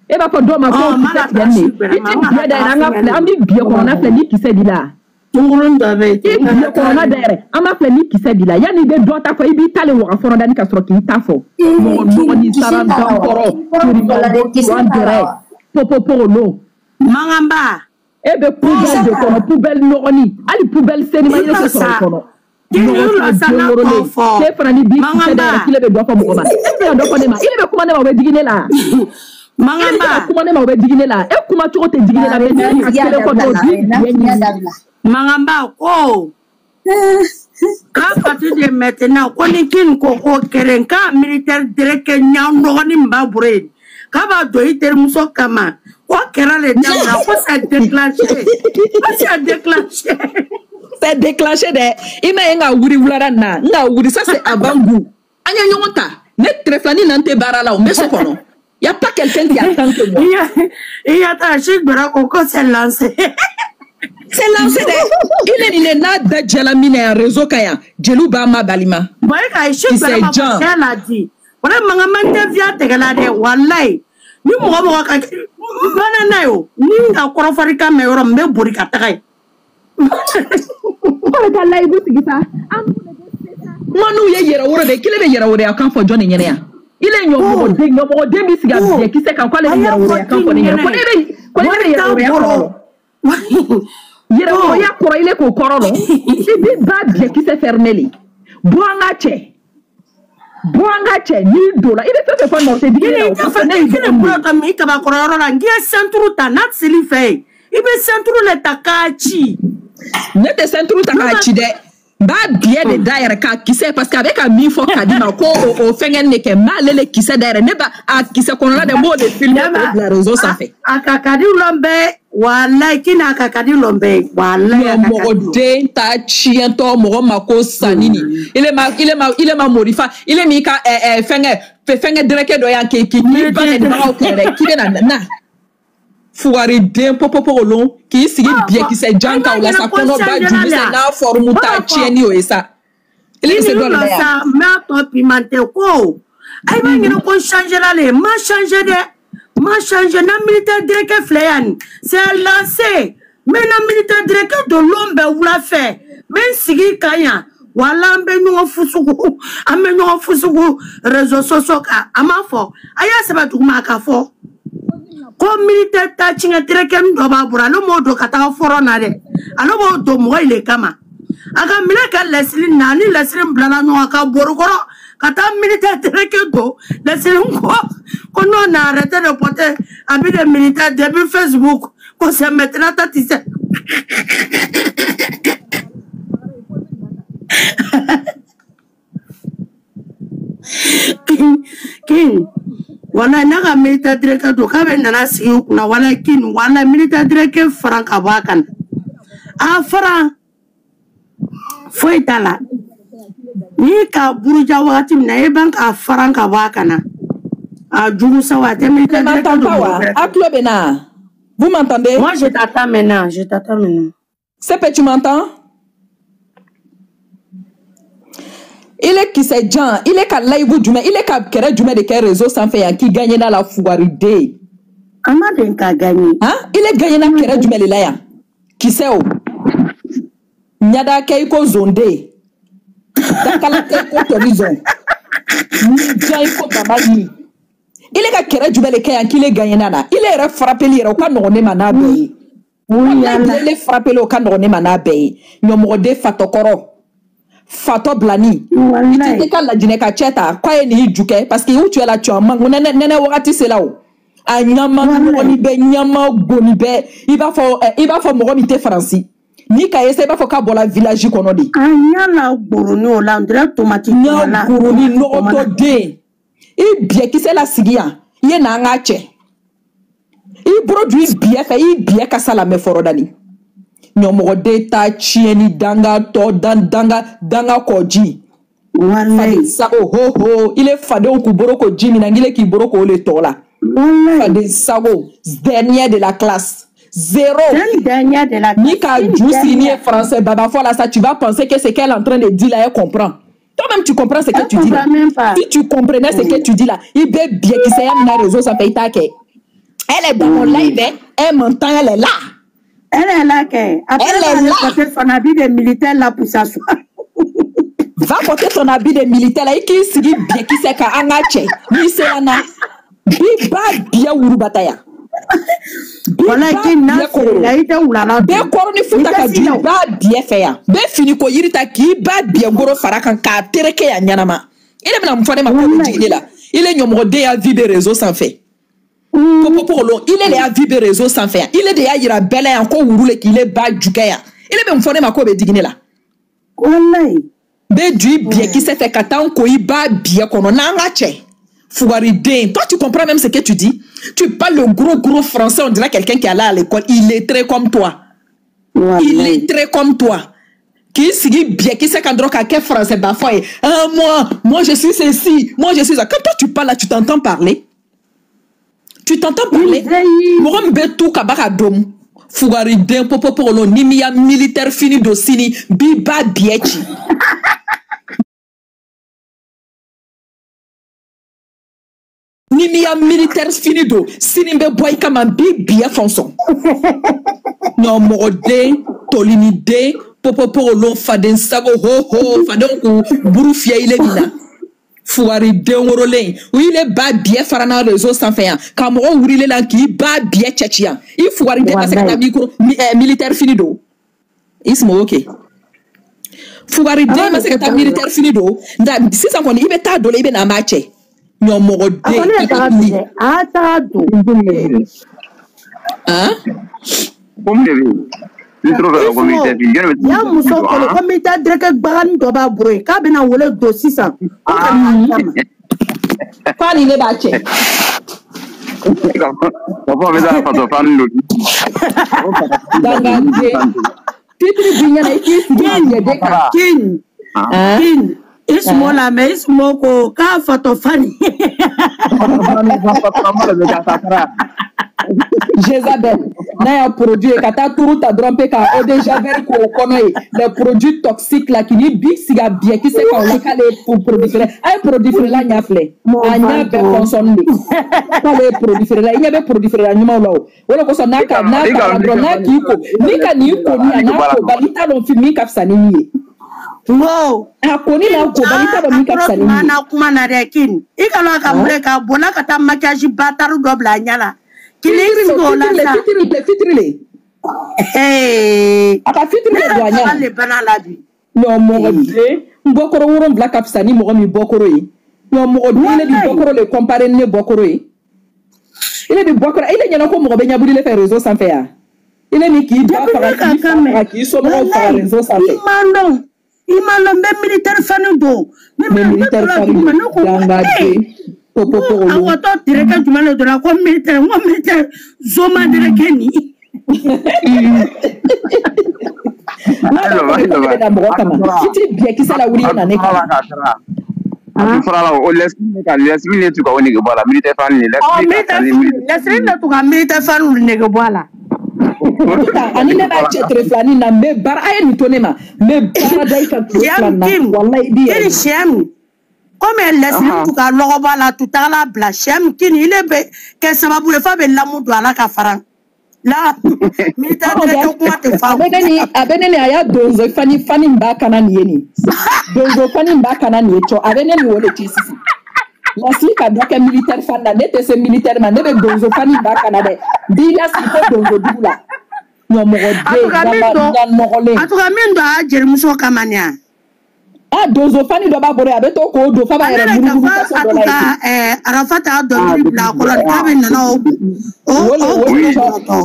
e b'a fɔ dɔw ma ko kisɛ tigɛ ne i ti biɲɛ da yɛrɛ an ka filɛ an bɛ biɲɛ kɔnɔna filɛ ni kisɛ b'i la. Ngulun dɔ bɛ yen. I biɲɛ kɔnɔna da yɛrɛ an b'a filɛ ni kisɛ b'i la yanni i bɛ dɔ ta fɔ i b'i ta le waga fɔlɔ ka sɔrɔ k'i ta fɔ. Mɔgɔ nɔgɔ ni sara dankɔrɔ turimɔgɔ popopolo. Manganba. E bɛ poubelle de kɔnɔ poubelle nɔgɔni hali poubelle senima i tɛ sɔrɔ o kɔnɔ. Mɔgɔ sa den wololen k'e fana ni bi kisɛ da yɛrɛ k'ile bɛ dɔ fɔ mɔgɔ ma e bɛ se ka dɔ fɔ ne ma ile bɛ kuma ne ma o bɛ digi ne la. Manganba. E bɛ kuma ne ma o bɛ digi ne la e kuma cogo tɛ digi ne la mais ne ka kelen fɔ dɔrɔn bi biɲɛ ɲimi. Mangamba ko k'a partir de maintenant ko ni kin ko ko kelen k'a militaire direct ɲa nɔgɔni min b'a bolo yen k'a b'a don i terimuso kama ko kɛra le daminɛ ko c'est déclenché ko c'est déclenché. C'est déclenché dɛ i ma ye n ka wuri wulada nin na n ka wuri ça c'est avant goût an ye ɲɔgɔn ta ne tɛrɛfilani na n tɛ baara la o n bɛ so kɔnɔ. Y a pas quelqu'un qui attend que moi. I ya taa si gbɛrɛ ko ko c'est lancé. C'est lancé dɛ. Il est n'a da jala min na yan réseau kan yan jeliw b'a ma balima. Bon e ka si gbɛrɛ ma fɔ elle a dit wala mankan man tɛ fiya tɛgɛ la dɛ walayi ni mɔgɔ mɔgɔ ka n banna n'a ye o ni n ka kɔrɔfɔli kan mɛn yɔrɔ min n bɛ boli ka taga yen. Ko bɛ taa layibu sigi sa. An n'u ye yɛrɛ woro de kelen bɛ yɛrɛ woroya kan fɔ jɔn de ɲɛna yan. Il est ɲɔmɔgɔden bɛ sigi a biɲɛ kisɛ kan k'ale bɛ yɛrɛ woroya kan fɔ ne ɲɛna. Ko ne bɛ yɛrɛ woroya kɔrɔ lɔ. Yɛrɛ woroya kɔrɔ ile k'o kɔrɔ lɔ. I b'i ba biɲɛ kisɛ fermé le. Bɔ an ka cɛ. Bɔ an ka cɛ n'i donna i bɛ fɛn fɛn fɔ nɔ tɛ digi ne la o kɔfɛ ne y'i dɔgɔnin. I bolo ka min kabakɔrɔ yɔrɔ la n k'i ye ceinture ta n'a seli fɛ yen i bɛ ceinture le ta k'a ci. Ne tɛ ceinture ta k'a ci dɛ. N b'a biɲɛ de da yɛrɛ k'a kisɛ parce que a bɛ ka min fɔ Kadi ma ko o fɛngɛ de kɛ n b'ale le kisɛ da yɛrɛ ne b'a a kisɛ kɔnɔna dɛ n b'o de filmer k'o bila réseau sanfɛ. A ka Kadi lɔn bɛɛ walayi k'i n'a ka Kadi lɔn bɛɛ walayi a ka Kadi lɔn. Mɔgɔden ta tiɲɛtɔ mɔgɔ ma ko sanni nin ile ma morifa ile m'i ka fɛngɛ dɛrɛkɛ dɔ yan k'i ba nɛnibagaw kɛlɛ dɛ k'i bɛ na fugariden popopolon k'i sigi biɲɛkisɛ jan kan o la sa kɔnɔba jumisɛn n'a forme ta tiɲɛni o ye sa. Ile bɛ se dɔ de la yan. Sa n b'a tɔ pimenté ko a b'a ɲini ko changer la le ma changer dɛ ma changer na militaire directeur filɛ yan nin c'est lancé n bɛ na militaire directeur don lon bɛɛ wula fɛ n bɛ n sigi kan yan wala an bɛ ɲɔgɔn fusugu an bɛ ɲɔgɔn fusugu réseaux sociaux kan a m'a fɔ a y'a sɛbɛn duguma a ka fɔ. Ko militaire ta tiɲɛ tereke min dɔ b'a bolo ale m'o don ka taga fɔrɔ na dɛ ale b'o don mɔgɔ in de kama a ka minɛ kɛ lɛsiri na ni lɛsiri bilala ɲɔgɔn kan borokɔrɔ ka taa militaire tereke don lɛsiri ko ko n'o na arrêté de porter habit de militaire depuis Facebook ko c'est maintenant ta tu sais. King wala n'a ka militaire directeur don k'a bɛ nana sigi u kunna wala kin wala militaire directeur faran ka bɔ a kan a faran foyi t'a la n'i ka buruja wagati min na e ban k'a faran ka bɔ a kan a jugu sa wa a tɛ militaire directeur don mɔgɔ wɛrɛ. A tulo bɛ na. Vous m'entendez? Moi je t'attends maintenant, je t'attends maintenant. Sepe, tu m'entends? Il est kisɛ jan, il est ka layibu jumɛn, il est ka kɛrɛ jumɛn de kɛ réseau sanfɛ yan k'i gagné na la fugariden. An ma deli ka gagné. Han? Il est gagné na kɛrɛ jumɛn de la yan? Kisɛ o. Ɲada kɛ i ko zonde. Dakala kɛ i ko tɔlizɔn. Ni jan i ko baba ni. Il est ka kɛrɛ jumɛn de kɛ yan k'il est gagné na la? Il yɛrɛ frappeli yɛrɛ o ka nɔgɔn ne ma n'a bɛɛ ye. Il est frappeli o ka nɔgɔn ne ma n'a bɛɛ ye. Ɲɔmɔgɔden fatɔkɔrɔ. Fatɔ bilani. I tɛ ka lajinɛ ka cɛ ta k'a ye nin ju kɛ parce que où tu es là tu en manques nɛnɛ wagati sera o a ɲama nɔgɔni bɛ ɲama goni bɛ i b'a fɔ mɔgɔ min tɛ Faransi n'i ka ye sa i b'a fɔ k'a bɔra village kɔnɔ de. A ɲɛ la goroni o la on dirait tomati ɲa goroni nɔgɔtɔ den i biɲɛkisɛ la sigi yan i ye n'an k'a cɛ i bolo ju i biɲɛ fɛ i biɲɛ kasa lamɛn fɔlɔ dani. Ɲɔmɔgɔden ta tiɲɛni danga tɔ danga kɔji. Faden sago ho ho il est fadenw k'u bolo ko ji min na il est k'i bolo k'o le tɔ la. Faden sago dernier de la classe zéro. Dernier de la classe. Ni ka ju sigi ni ye français baba fɔ la sa tu vas penser que ce qu'elle est en train de dire là elle comprend. Toi-même tu comprends ce que tu dis là. Si tu comprenais ce que tu dis là il bɛ biɲɛkisɛya min na réseau sanfɛ i t'a kɛ. Elle est dans mon live, elle m'entend, elle est là. Elle est là, après, elle est là. Porter son habit de militaire là pour s'asseoir. Va porter son habit de militaire là. Et qui se dit bien, qui sait qu'à Angache, ni c'est Anna. Biba bien Urubataya. Voilà qui n'a pas ou la la. Be koroni futa ka du ba bien fait ya. Be fini ko yirita ki ba bien goro farakan ka tereke ya nyanama. Il est na mfane ma ko jigine là. Il est nyomode ya vie de réseau sans fait. Il est là vivre réseau sans faire. Il est déjà il a bel et encore roulé qu'il est bas du kaya. Il est même fondé ma ko be digné là. Be du bien qui s'est fait katan ko ba bien qu'on a ngache. Fougariden. Toi tu comprends même ce que tu dis. Tu parles le gros français, on dirait quelqu'un qui est allé à l'école, il est très comme toi. Il est très comme toi. Qui s'est bien qui s'est quand quel français ba foi. Ah moi je suis ceci, moi je suis ça. Quand toi tu parles là, tu t'entends parler. Tu t'entends parler? Mɔgɔ min bɛ tout kaba ka dom. Fugariden popopolo ni mi ya militaire fini do sini bi ba biɛ ci. Ni mi ya militaire fini don sini bɛ bɔ i kama n b'i biɲɛ fɔnsɔn. Ɲɔmɔgɔden toliniden popopogolo faden sago ho ho fadenw k'u buru fiyɛ ile min na. Fugari den worolen u y'ile ba biɲɛ fara n'a réseau sanfɛ yan ka mɔgɔw wurile la k'i ba biɲɛ cɛci yan i fugari den ka se ka taa micro militaire fini don i sumaworo kɛ fugari den ma se ka taa militaire fini don nka sisan kɔni i bɛ taa don la i bɛ na an b'a cɛ ɲɔmɔgɔden A kɔni ye taga don dɛ. A y'a taga don. Han Ko mun de bɛ yen? N t'o fɛ ko militaire fini. Jɔn de bɛ Ya muso kɔni ko militaire direct bagani dɔ b'a bolo yen k'a bɛna wele don sisan. Ko ka n'a d'a ma. K'a ni ne b'a cɛ. Ka fɔ a bɛ taa fatɔ fani don. Dangaden titiri b'i ɲɛna i k'i sigi i ɲɛden kan. Kin Han kin Ismo la mɛ Ismo ko k'a fatɔ fani. Jézabel n'a y'a produit ka taa turu ta dɔrɔn pe ka eau de javel k'o kɔnɔ ye les produits toxiques là k'i ni bi sigi a biɲɛkisɛ kan o la k'ale ye produit feere a ye produit feerela ɲɛ filɛ a ɲɛ bɛɛ kɔnsɔnni de k'ale ye produit feerela i ɲɛ bɛ produit feerela ɲumanw la o o de kosɔn n'a ka n'a taara dɔrɔn n'a k'i ko ni ka nin ko ni a n'a ko bali i t'a dɔn fi min ka fisa ni min ye Wo. a ko ni n'a ko bali i t'a dɔn min ka fisa ni min ye. Na kuma na dɛ kin. I ka lɔn a ka mun ka bɔnna ka taa maquillage bataru dɔ bila a ɲɛ la. Kini fitiri sigi o la le sa. fitiri le fitiri le Ee. a ka fitiri Ne le don yɛrɛ a ɲɛ taga la. le bana la bi. Ɲɔmɔgɔden n bɔkɔrɔ 7 ka fisa ni mɔgɔ min bɔkɔrɔ ye ɲɔmɔgɔden ne bi Walayi. bɔkɔrɔ le comparer ni ne bɔkɔrɔ ye ile bi bɔkɔrɔ ile ɲɛna ko mɔgɔ bɛ ɲɛbuli le fɛ réseau sanfɛ yan ile ni k'i ba Depuis faga ne ka k'i fa kan mɛn. faga k'i somɔgɔw faga Walayi. réseau I sanfɛ ma lɔn. I ma lɔn n bɛ militaire fani don. Ne mais ma ne militaire tora fani dugu ma ne ko ee. dangaden Ko a popopogolo watɔ tereke jumɛn de donna ko militaire n ko militaire zoma tereke nin. N'a b'a fɔ de ko ne bɛ na mɔgɔ kama i t'i biɲɛkisɛ lawuli i na ne kama. A tun fɔra la o lɛsiri ka lɛsiri ne tun ka o nege bɔ a la militaire fani Ɔ lɛsiri ka militaire ni fani lɛsiri de tun ka militaire fani nege bɔ a la. Ani ne b'a cɛ tere filanin na n bɛ baara a ye nin to ne ma n bɛ baara da i kan tile fila Siyam in na Kim walayi i b'i yɛrɛ kini ye. siyam komi lɛsiri tun ka lɔgɔ bɔ a la tu tagala bila siyam kini ile bɛ kɛ sababu ye f'a bɛ lamu don a la ka fara la militaire Ɔn dɛ tereke kuma tɛ a faamu. bɛ ne ni a bɛ ne ni a y'a donso fani fani in b'a kana nin ye nin donso fani in b'a kana nin ye cɔ a bɛ ne ni o de cɛ sisan. Lasigi ka dɔ kɛ militaire fani na ne tɛ se militaire ma ne bɛ donso fani in b'a kana dɛ n b'i lasigi fo donso dugu la En ɲɔmɔgɔden tout cas min dama don da nɔgɔlen. en tout cas min don a jelimuso kama nin ya. A donso fani dɔ b'a bolo yen a bɛ to k'o don f'a b'a Ale yɛrɛ yɛrɛ ka munumunu fɔ faso a dɔ tun la ka yen ten. Arafa t'a dɔnkili bila a kɔrɔ k'a bɛ nana o o O le o o le kulo cɔ tɔtɔ.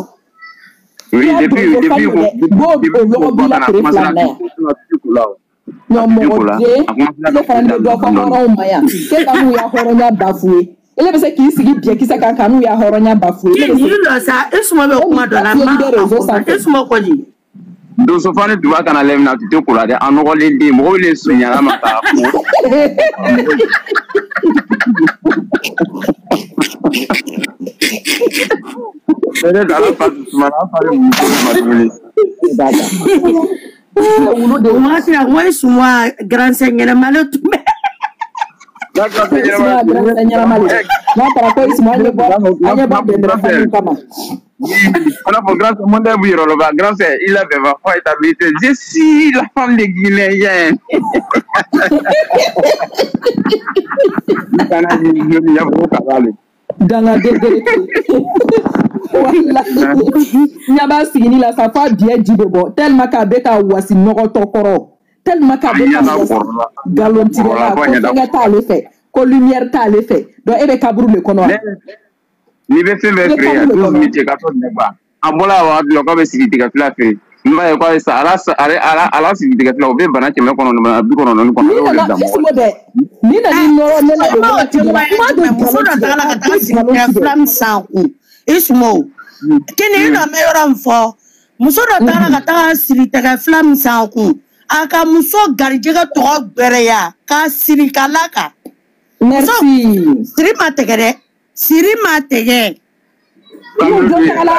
Oui, i y'a depuis donso depuis fani dɛ n b'o depuis o lɔgɔ ko b'i la kana tile commencé fila in na yan. ko la Ɲɔmɔgɔden a commencé ile fana bɛ dɔ fɔ hɔrɔnw ma yan k'e ka n'u ya hɔrɔnya bafuwe ele bɛ se k'i sigi biɲɛkisɛ kan ka n'u ya hɔrɔnya bafuwe ele bɛ Kini se i lɔ sa e suma bɛ e kuma ni dɔ la n bafuyeli ma bɛ a réseau fɔ sanfɛ e suma kɔni. Donso fani tun b'a kana lɛ min na a tun tɛ ko la dɛ a nɔgɔlen den mɔgɔw le surunyala ma k'a ko. Ne ala fa sumana fa de muso ma tuguni. Wulu de O waati la n ko e suma garansɛ ɲɛnɛma le tun bɛ. Ismaël grand ɲɛnama le n'a taara ko Ismaël an ye bɔ an ye bɔ dɛndɛrɛ faniw kama. On a pour grand mon grand il avait pas établi. Je suis la femme de Guinéen. Dangaden dereke walayi ɲɛ b'a sigini la sa f'a biɲɛ ji bɛ bɔ tellement k'a bɛ ka wasi nɔgɔtɔ kɔrɔ tellement k'a bɛ ka wasi nkalontigɛla ko fɛngɛ t'ale fɛ ko lumière t'ale fɛ donc e bɛ kaburu de kɔnɔ wa. N'i bɛ fɛn bɛɛ E bɛ feere yan kaburu de 12 kɔnɔ. métiers ka t'o minɛ quoi. A bɔla a wagati la k'a bɛ sigi tigɛ fila feere. N b'a ye k'a ye sa ala ala ala sigi tigɛ fila o bɛ bana 990 kɔnɔ N'i a y'o de nana bila mɔgɔ Ismo dɛ n'i nana i nɔrɔ ne la I o ma o wagati de la témoignage kuma de mɛn muso nkalon dɔ tigɛ tagala a ka taga bɛ sigi nkalon kɛ tigɛ. fila min san kun i suma o. Kini i dɔ bɛ yɔrɔ min fɔ muso dɔ tagala ka taga siri tɛgɛ fila min san kun a ka muso garijɛgɛ tɔgɔ gbɛrɛya k'a siri ka la kan. Muso Merci. siri ma tɛgɛ dɛ siri ma tɛgɛ. N'o dɔ tagala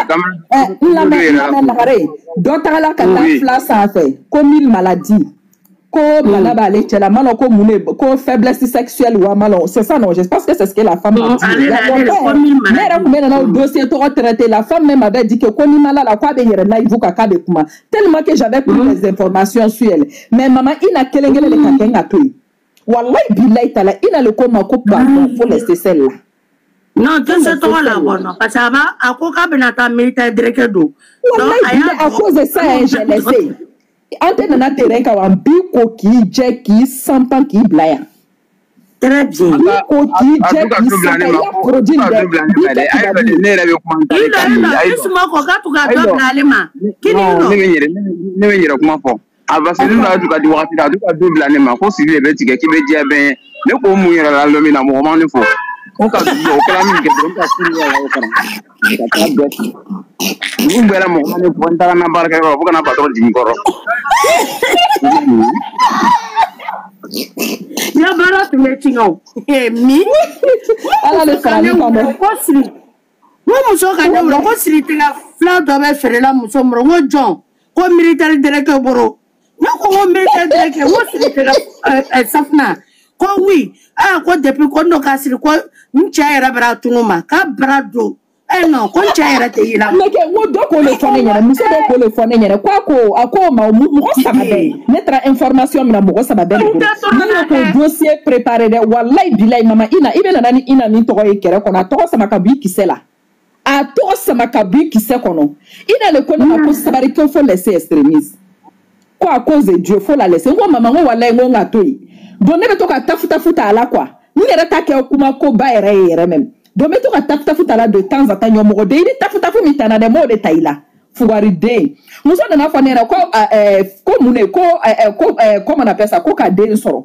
n lamɛn n lamɛn lagare dɔ tagala ka taa fila sanfɛ ko mille maladies Ko bana b'ale cɛ la, ma ko mun de ko faiblesse sexuelle ou ma, c'est ça non? Je pense que c'est ce que la femme a dit. Ne yɛrɛ tun bɛ nana o dossier tɔgɔ traité, la femme même avait dit que ko ni ma la la k'a bɛ yɛrɛ live kan k'a bɛ kuma, tellement que j'avais pris les informations sur elle. Mais maman Ina kelen kelen de ka kɛ n ka to yen. Wallahi billahi taala, Ina le ko ma ko pardon, faut laisser celle-là. Non, tɛ se tɔgɔ la kɔnɔ parce que a b'a a ko k'a bɛna taa militaire directeur don. Wallahi billahi, à cause de ça hein, j'ai laissé. An tɛ nana terrain kan wa, n b'i ko k'i jɛ k'i sanpan k'i bila yan. Très bien. N b'i ko k'i jɛ k'i sanpan, i y'a produit nin dɛ, b'i kɛ tubabu ye. Ne yɛrɛ bɛ kuma n ta de kan. Ilo Isuma ko k'a to ka dɔ bila ale ma. Kini ilo. Ne bɛ n yɛrɛ kuma fɔ. A parce que ne n'a ka di wagati la, a ka du bila ne ma ko sigi de bɛ tigɛ k'i bɛ diya bɛɛ ye. Ne ko mun yɛrɛ la don min na, mɔgɔ ma ne fɔ. Ko ka du o kɛra min kɛ dɔrɔn ka furu yɛrɛ o kɔnɔ. Ka taa bɛɛ fili. Ninnu bɛɛ la mɔgɔ ma ne fɔ, n taara n na baarakɛyɔrɔ la fo ka na patɔrɔn jigin kɔrɔ. Ya baara tun bɛ tiɲɛ o. Mi. Ala de farali kan dɛ. Ko siri. N ko muso ka ne wele ko siri tigɛ fila dɔ bɛ feere la muso min bolo, n ko jɔn ko militaire directeur bolo. Ne ko n ko militaire directeur, n ko siri tigɛ safunɛ ko oui, ah ko depuis ko n dɔ k'a siri ko n cɛ yɛrɛ bɛra tunu ma k'a bara don. Eh non, ko n cɛ yɛrɛ tɛ yira. Mais kɛ n ko dɔ k'o le fɔ ne ɲɛna, muso dɔ k'o le fɔ ne ɲɛna ko a ko o ma mɔgɔ saba bɛɛ ne taara information min na, mɔgɔ saba bɛɛ de bolo. Ne ye k'o dossier préparé dɛ, wallahi bilahi mama Ina, i bɛ nana ni Ina min tɔgɔ ye kɛrɛ kɔnɔ, a tɔgɔ sama ka bɔ i kisɛ la. A tɔgɔ sama ka bɔ i kisɛ kɔnɔ. Ina le ko ne ma ko sabari ko faut laisser extrémiste. Ko à cause de Dieu faut la laisser. N ko mama, n ko wallahi n ko n ka to yen. Donc ne bɛ to ka tafu tafu ta a la quoi. N yɛrɛ ta kɛ kuma ko ba yɛrɛ ye yɛrɛ même. Donc n bɛ to ka tafu tafu ta la de temps en temps, ɲɔmɔgɔ den i ni tafu tafu min ta na dɛ, n b'o de ta i la. Fugariden. Muso nana fɔ ne ɲɛna ko ko mun de ko ko comment on appelle ça, ko ka den sɔrɔ.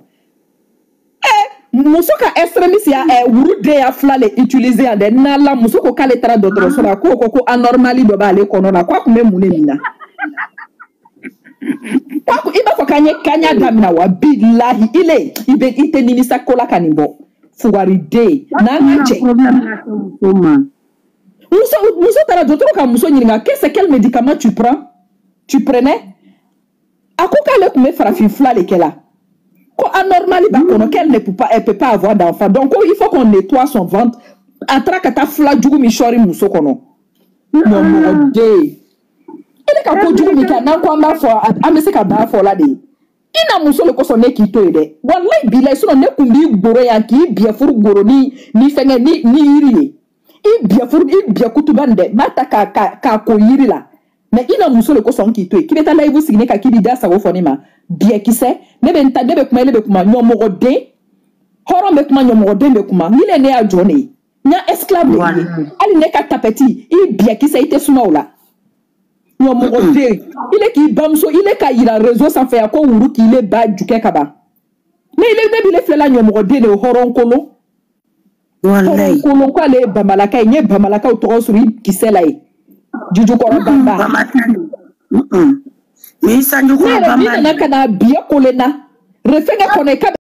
Muso ka extrémiste ya wuru den ya fila le utiliser yan dɛ, n'ala muso ko k'ale taara dɔgɔtɔrɔso la k'o ko ko anormal dɔ b'ale kɔnɔ la, k'a tun bɛ mun de min na. I b'a fɔ k'an y'a daminɛ wa, bilahi ile i bɛ i tɛ nimisa ko la ka nin bɔ. Fugariden n'an ka cɛ. Muso taara dɔgɔtɔrɔ ka muso ɲininka qu'est-ce quel médicament tu prends? Tu prenais? A ko k'ale tun bɛ farafin fila de kɛ la. Ko anormal b'a kɔnɔ, qu'elle ne peut pas, elle peut pas avoir d'enfant. Donc il faut qu'on nettoie son ventre. A taara ka taa fila jugu min sɔɔri muso kɔnɔ. Ɲɔmɔgɔden. I ne ka ko jugu min kɛ, n'an ko an b'a fɔ, an bɛ se ka ban fɔ la de. I na muso le kosɔn ne k'i to yen dɛ. Walayi bilayi, sinon ne kun b'i goro yan k'i biɲɛ furu goro ni fɛngɛ ni yiri ye. I biɲɛ furu i biɲɛ kutuba nin dɛ, n b'a ta k'a ko yiri la. Mais i na muso le kosɔn k'i to yen. K'i bɛ taa layibu sigi ne kan k'i b'i da sago fɔ ne ma. Biɲɛ kisɛ, ne bɛ n ta, ne bɛ kuma, ne bɛ kuma ɲɔmɔgɔden. Hɔrɔn bɛ kuma, ɲɔmɔgɔden bɛ kuma. Ni ne y'a jɔ ne ye. N y'a esclave de ye. Hali ne ka tapɛti, i biɲɛ kisɛ i tɛ suma o la. Ɲɔmɔgɔden, ile k'i bamuso, ile ka yira réseau sanfɛ yan ko wuru k'i le ba jukɛ ka ban. Ne b'i le filɛ la ɲɔmɔgɔden de ye, hɔrɔn kolon. Hɔrɔn kolon k'ale ye bamalaka ye, n ye bamalakaw tɔgɔ sɔrɔ i kisɛ la ye. Jujukɔrɔ banba. Ni sanjukɔrɔ banba. Ne yɛrɛ nana ka na biɲɛ kolen na. Refɛngɛ kɔnɔ i ka